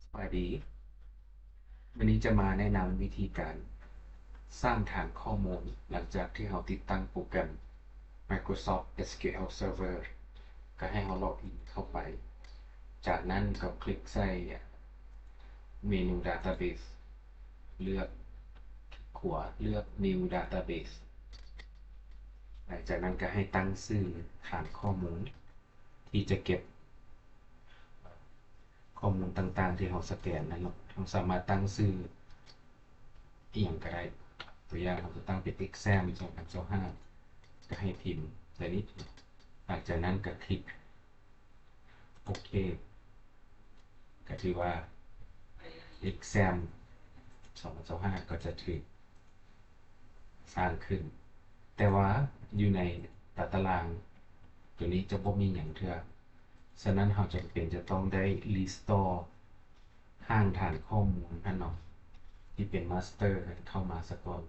ສະບາຍດີ ມື້ນີ້ຈະມາແນະນຳວິທີການສ້າງຖານຂໍ້ມູນ ຫຼັງຈາກທີ່ເຮົາຕິດຕັ້ງໂປຣແກຣມ Microsoft SQL Server ກໍໃຫ້ເຮົາ log in ເຂົ້າໄປ, ຈາກນັ້ນກໍຄລິກໃສ່ເມນູ Database ເລືອກຂວາ ເລືອກ New Database ຫຼັງຈາກນັ້ນກໍໃຫ້ຕັ້ງຊື່ຖານຂໍ້ມູນ ທີ່ຈະເກັບຂໍ້ມູນຕ່າງໆທີ່ເຮົາສະແກນນັ້ນເນາະ, ເຮົາສາມາດຕັ້ງຊື່ອີ່ຫຍັງກໍໄດ້. ຕົວຢ່າງເຮົາຈະຕັ້ງເປັນ exam ສອງພັນຊາວຫ້າ ກໍໃຫ້ພິມໃສ່ນີ້. ຫຼັງຈາກນັ້ນກໍຄລິກໂອເຄ, ກໍຖືວ່າ exam ສອງພັນຊາວຫ້າ ກໍຈະຖືກ ສ້າງຂຶ້ນ, ແຕ່ວ່າຢູ່ໃນຕາຕະລາງຕົວນີ້ຈະບໍ່ມີຫຍັງເທື່ອ. ສະນັ້ນເຮົາຈຳເປັນຈະຕ້ອງໄດ້ restore ຮ່າງຖານຂໍ້ມູນຫັ້ນເນາະ ທີ່ເປັນ master ຫັ້ນເຂົ້າມາສາກ່ອນ.